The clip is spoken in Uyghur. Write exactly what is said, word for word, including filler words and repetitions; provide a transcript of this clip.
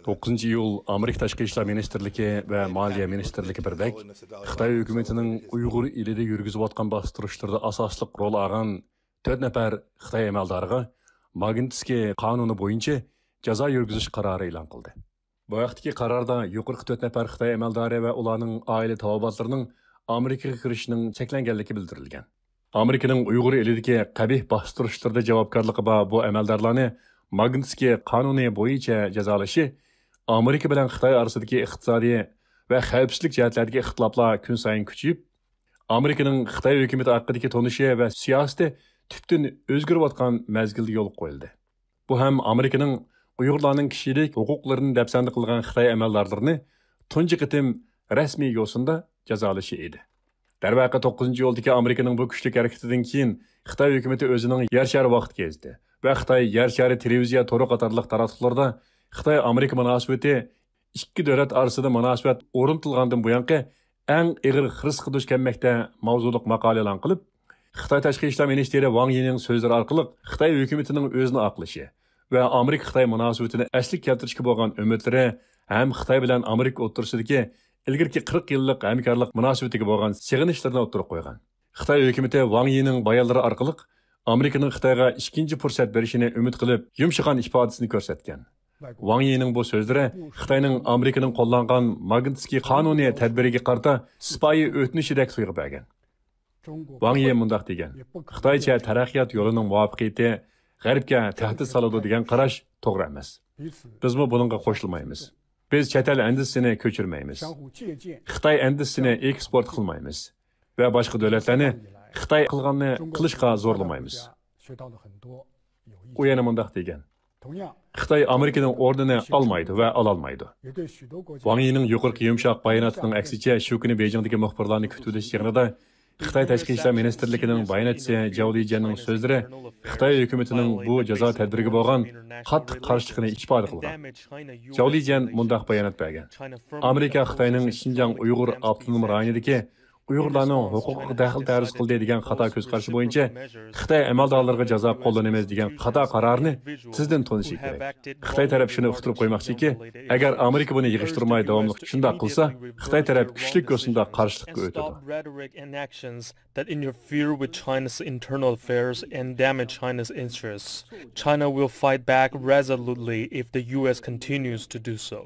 توققۇزىنچى ئىيۇل ئامېرىكا تاشقى ئىشلار مىنىستىرلىكى ۋە مالىيە مىنىستىرلىكى بىردەك خىتاي ھۆكۈمىتىنىڭ ئۇيغۇر ئېلىدە يۈرگۈزۈۋاتقان باستۇرۇشلىرىدا ئاساسلىق رول ئالغان تۆت نەپەر خىتاي ئەمەلدارىغا ماگنىتسكىي قانۇنى بويىچە جازا يۈرگۈزۈش قارارى ئېلان قىلدى. بۇ ھەقتىكى قاراردا يۇقىرىقى تۆت نەپەر خىتاي ئەمەلدارى ۋە ئۇلارنىڭ ئائىلە تاۋابىئاتلىرىنىڭ ئامېرىكىغا كىرىشىنىڭ چەكلەنگەنلىكى بىلدۈرۈلگەن. ئامېرىكىنىڭ ئۇيغۇر ئېلىدىكى قەبىھ باستۇرۇشلىرىدا جاۋابكارلىقى بار بۇ ئەمەلدارلارنى ماگنىتسكىي قانۇنى بويىچە جازالىشى ئامېرىكا بىلەن خىتاي ئارىسىدىكى ئىقتىسادىي ۋە خەۋپسىزلىك جەھەتلەردىكى ئىختىلاپلار كۈنسايىن كۈچىيىپ، ئامېرىكىنىڭ خىتاي ھۆكۈمىتى ھەققىدىكى تونۇشى ۋە سىياسىتى تۈپتىن ئۆزگىرىۋاتقان مەزگىلدە يولغا قويۇلدى. بۇ ھەم ئامېرىكىنىڭ ئۇيغۇرلارنىڭ كىشىلىك ھوقۇقلىرىنى دەپسەندە قىلغان خىتاي ئەمەلدارلىرىنى تۇنجى قېتىم رەسمىي يوسۇندا جازالىشى ئىدى. دەرۋەقە، توققۇزىنچى ئىيۇلدىكى ئامېرىكىنىڭ بۇ كۈچلۈك ھەرىكىتىدىن كېيىن خىتاي ھۆكۈمىتى ئۆزىنىڭ يەر شارى ۋاقتى گېزىتى ۋە خىتاي يەر شارى تېلېۋىزىيە تورى قاتارلىق تاراتقۇلاردا خىتاي ئامېرىكا مۇناسىۋىتى، ئىككى دۆلەت ئارىسىدا مۇناسىۋەت ئورنىتىلغاندىن بۇيانقى ئەڭ ئېغىر خىرىسقا دۇچ كەلمەكتە ماۋزۇلۇق ماقالە ئېلان قىلىپ، خىتاي تاشقى ئىشلار مىنىستىرى ۋاڭ يىنىڭ سۆزلىرى ئارقىلىق خىتاي ھۆكۈمىتىنىڭ ئۆزىنى ئاقلىشى ۋە ئامېرىكا-خىتاي مۇناسىۋىتىنى ئەسلىگە كەلتۈرۈشكە بولغان ئۈمىدلىرى ھەم خىتاي بىلەن ئامېرىكا ئوتتۇرىسىدىكى ئىلگىرىكى قىرىق يىللىق ھەمكارلىق مۇناسىۋىتىگە بولغان سېغىنىشلىرىنى ئوتتۇرىغا قويغان. خىتاي ھۆكۈمىتى ۋاڭ يىنىڭ بايانلىرى ئارقىلىق ئامېرىكىنىڭ خىتايغا ئىككىنچى پۇرسەت بېرىشىنى ئۈمىد قىلىپ، يۇمشىغان ئىپادىسىنى كۆرسەتكەن. ۋاڭ يىنىڭ بۇ سۆزلىرى خىتاينىڭ ئامېرىكىنىڭ قوللانغان ماگنىتسكىي قانۇنى تەدبىرىگە قارىتا سىپايى ئۆتۈنۈشىدەك تۇيغۇ بەرگەن. ۋاڭ يى مۇنداق دېگەن: خىتايچە تەرەققىيات يولىنىڭ مۇۋەپپەقىيىتى غەربكە تەھدىت سالىدۇ دېگەن قاراش توغرا ئەمەس. بىزمۇ بۇنىڭغا قوشۇلمايمىز. بىز چەت ئەل ئەندىزىسىنى كۆچۈرمەيمىز ۋە ئەندىزىسىنى ئېكسپورت قىلمايمىز ۋە باشقا دۆلەتلەرنى خىتاي قىلغاننى قىلىشقا زورلىمايمىز. ئۇ يەنە مۇنداق دېگەن: خىتاي ئامېرىكىنىڭ ئورنىنى ئالمايدۇ ۋە ئالالمايدۇ. ۋاڭ يىنىڭ يۇقىرىقى يۇمشاق باياناتىنىڭ ئەكسىچە، شۇ كۈنى بېيجىڭدىكى مۇخبىرلارنى كۈتۈۋېلىش يىغىنىدا خىتاي تاشقى ئىشلار مىنىستىرلىكىنىڭ باياناتچىسى جاۋ لىجيەننىڭ سۆزلىرى خىتاي ھۆكۈمىتىنىڭ بۇ جازا تەدبىرىگە بولغان قاتتىق قارشىلىقىنى ئىپادە قىلغان. جاۋ لىجيەن مۇنداق بايانات بەرگەن: ئامېرىكا خىتاينىڭ شىنجاڭ ئۇيغۇر ئاپتونوم رايونىدىكى ئۇيغۇرلارنىڭ ھوقۇقىغا دەخلى تەرۇز قىلدى دېگەن خاتا كۆز قارىشى بويىچە خىتاي ئەمەلدارلىرىغا جازا قوللىنىمىز دېگەن خاتا قارارنى تېزدىن تونۇشى كېرەك. خىتاي تەرەپ شۇنى ئۇقتۇرۇپ قويماقچىكى، ئەگەر ئامېرىكا بۇنى يىغىشتۇرماي داۋاملىق شۇنداق قىلسا، خىتاي تەرەپ كۈچلۈك يوسۇندا قارشىلىققا ئۆتىدۇ. That interfere with China's internal affairs and damage China's interests. China will fight back resolutely if the U S continues to do so.